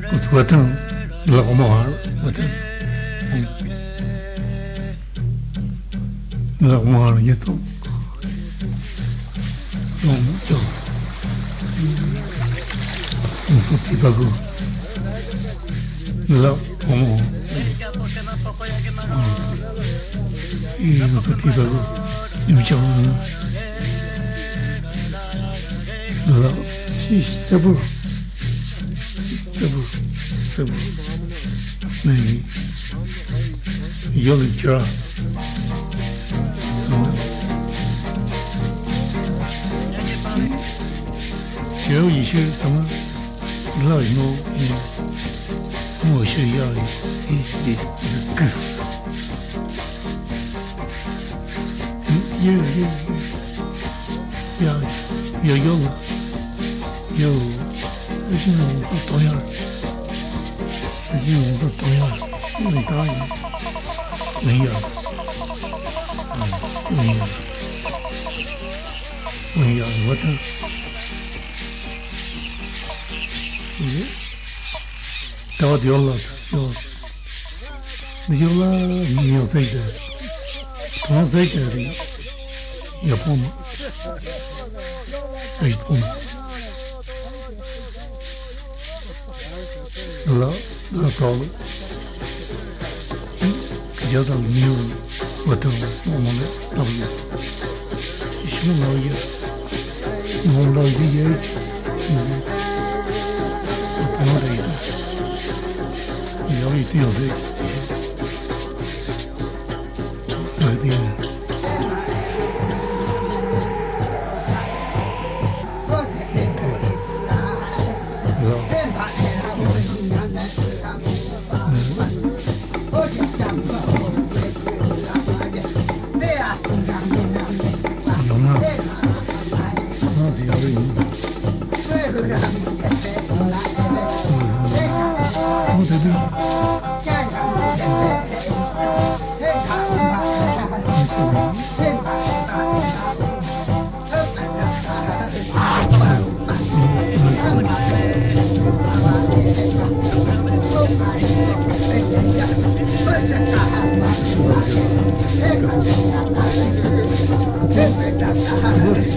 Kutuatan la como la como yeto yo yo un la como y un futipaco y me llamo la sabor sabor sabor me yo le chra 只有一些什么老喏，我是要一一一个死，有有有有有了，有这些农作多样，这些农作多样，有大有没有，没有，没有我的。Tava diyorlar, yok. Diyorlar, niye secde? Tamam secde yapamam. Evet, olmaz. La, la talı. Ya da niye vatan olmalı, tabii ya. İşimi la ya. Ne oldu ya hiç. 对。